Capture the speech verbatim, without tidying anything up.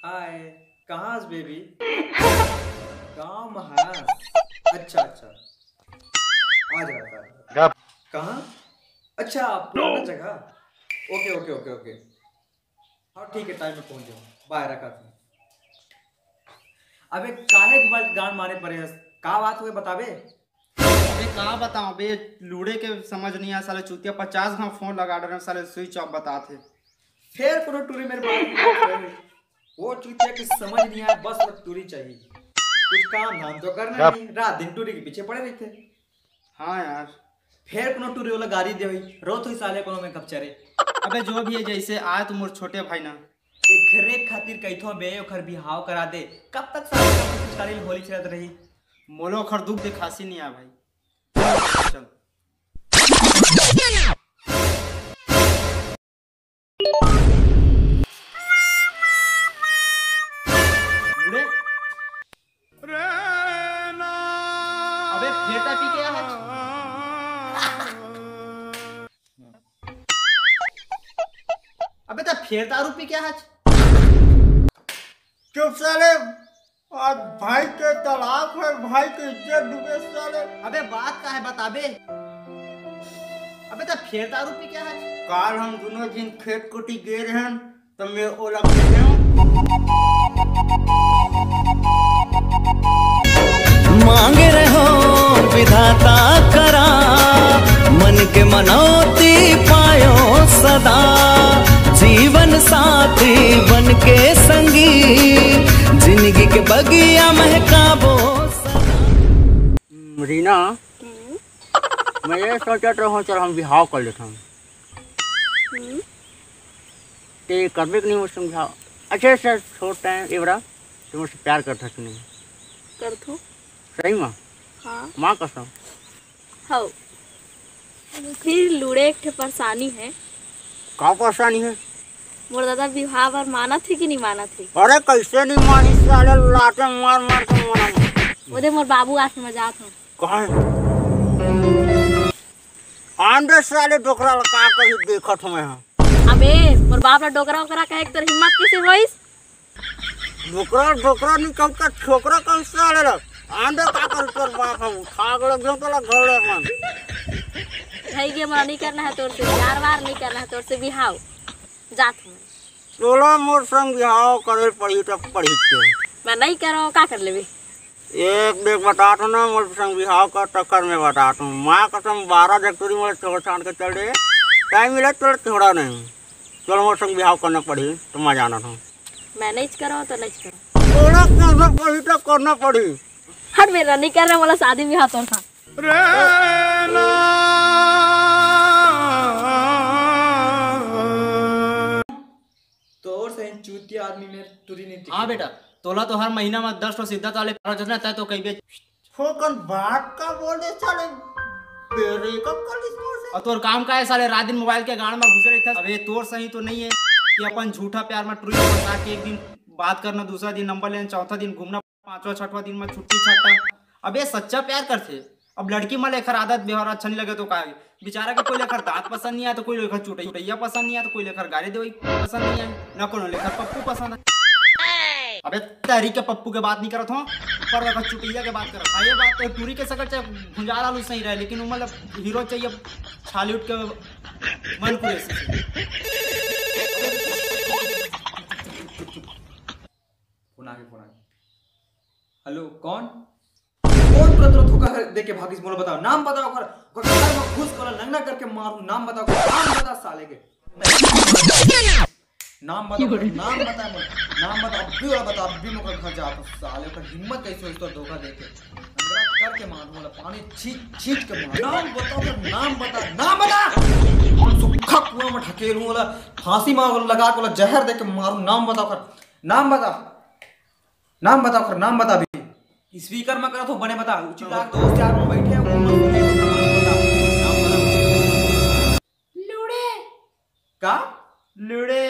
हाय। कहाँ हस बेबी? गाँव में हस? अच्छा अच्छा, आ जा, आ जा। कहाँ? अच्छा, पुराना जगह। ओके ओके ओके ओके। हाँ ठीक है, टाइम में पहुंच जाऊँ। बाय, रखा तू। अबे काहे मोबाइल के गांड मारे पड़े हस? का बात हुए बताबे? अबे का बताऊं बे, लूड़े के समझ नहीं आय साले, चूतिया पचास घाव फोन लगा डरे, साले स्विच ऑफ बतात हे। फेर कोनो टूरी मेर बात नहीं करे। वो चूतिया के समझ नहीं आय, बस वो टूरी चाहिए। कुछ काम धाम तो करना नहीं, रात दिन टूरी के पीछे पड़े रहिथे। हाँ यार। फेर कोनो टूरी वाला गारी दे होही, रोत होही साले कोनो में कपचरे। अबे जो भी हे, जैसे आय तो मोर छोटे भाई ना। एकरे खातिर कहिथों बे, ओखर बिहाव करा दे। कब तक साले का पिचकारी ले होली खेलत रही? मोला ओखर दुख देखासी नहीं आय भाई। चल। अबे फेर दारू पी के आय हच? अबे त फेर दारू पी के आय हच? चुप साले, आज भाई के तलाक हे, भाई के इज्जत डूबे साले। अबे बात का हे बताबे? अबे त फेर दारू पी के आय हच? काल हम दुनों झिन खेत कोती गे रहेन, त मैं ओला कहेंव। मांगे रहो विधाता करा, मन के मनौती पायो सदा, जीवन साथी बन के संगी, जिंदगी के बगिया महकाबो सदा। रीना, हम्म। मैं ये सोचत रहूं, चल हम बिहाव कर लेथन। हम्म। ते करबे कि नहीं मोर संग बिहाव? अच्छा, अच्छा, छोड़ टाइम, ए बड़ा, ते मोर से प्यार करथस कि नहीं? करथों। सही में? हाँ। माँ कसम। हव। फिर लूड़े एक ठे परेशानी हे। का परेशानी हे? मोर दादा बिहाव बर मानत हे कि नहीं मानत हे? अरे कैसे नहीं मानी साले, लाते मार मार के मना। ओदे मोर बाबू आथे, मैं जात हूँ। कहाँ हे? आन दे साले डोकरा ला, का कही देखत हूँ मैं। हाँ। अबे मोर बाप ला डोकरा ओकरा कहे के तोर हिम्मत कैसे होइस? डोकरा डोकरा नहीं कहू त छोकरा कहू साले ला। आन दे, का कही तोर बाप, हम उठा के लग जाऊँ तोला घर ले अपन। भाई के मना नहीं करना हे तोर से, प्यार वार नहीं करना हे तोर से बिहाव। जात हूँ मैं। तोला मोर संग बिहाव करे पड़ही त पड़ही के। मैं नहीं करों, का कर लेबे? एक देख बतात हूँ ना, मोर संग बिहाव कर, तकर में बतात हूँ। माँ कसम, बारह जग टूरी मोला छोड़ छाड़ के चल दे, टाइम मिले तोला छोड़ा नहीं। चल मोर संग बिहाव करना पड़ही, त मैं जानत हूँ। मैं नहीं करों त नहीं करों। तोला करना पड़ही त करना पड़ही। हट बे, नहीं करना मोला शादी बिहाव तोर साथ। तोर सही चूतिया आदमी मेर टूरी नहीं टिके। हाँ बेटा, तोला तो हर महीना में दस ठो सिद्धार्थ वाले खर्च होथे ना, तै तो कहिबे। फोकन बात का बोले साले, बेरे का कलिस मोर से। अउ तोर काम का हे साले, रात दिन मोबाइल के गांड में घुसे रहिथस। अबे तोर सही तो नहीं हे कि अपन झूठा प्यार में टूरी फंसा के एक दिन बात करना, दूसरा दिन नंबर लेना, चौथा दिन घूमना, पांचवा छठवा दिन में छुट्टी छट्टा। अबे सच्चा प्यार करथे। अब लड़की मन ल एखर आदत व्यवहार अच्छा नहीं लगे तो का हे? बेचारा के कोई ल एखर दांत पसंद नहीं आय, तो कोई ल एखर चुटैया पसंद नहीं आय, तो कोई ल एखर गारी देवई पसंद नहीं आय, ना कोनो ल एखर पप्पू पसंद आय। अबे तेरी के पप्पू के बात नहीं करत हूँ, पर एखर चुटैया के बात करत हूँ। ये बात तो टूरी के सकल चाहे भुंजार आलू सही रहे, लेकिन वो मतलब हीरो चाहिए छालीवुड के मन कुरेसी। फोन आ गया, फोन आ गया। हेलो, कौन? कौन तुरंत तुरंत धोखा दे के भागिस? मोला बताओ, नाम बताओ ओकर। ओकर घर में घुस के ओला नंगना करके मारू। नाम बताओ, नाम बता साले के। नाम बता, नाम बता मोला। नाम बता, अभी ओला बता, अभी मैं ओकर घर जात हूँ। साले ओकर हिम्मत कैसे होइस तोर धोखा दे के? नंगना करके मारू ओला, पानी छींच छींच के मारू। नाम बता ओकर, नाम बता, नाम बता। सुक्खा कुआं में ढकेलूं ओला, फांसी में लगा के ओला जहर दे के मारू। नाम बता ओकर, नाम बता। नाम बता ओकर, नाम बता अभी। स्पीकर में करत हो, बने बता। उचित लाग दोस्त यार वो बैठे हैं, वो मत सुनिए, नाम बता, नाम बता। लूड़े। का? लूड़े।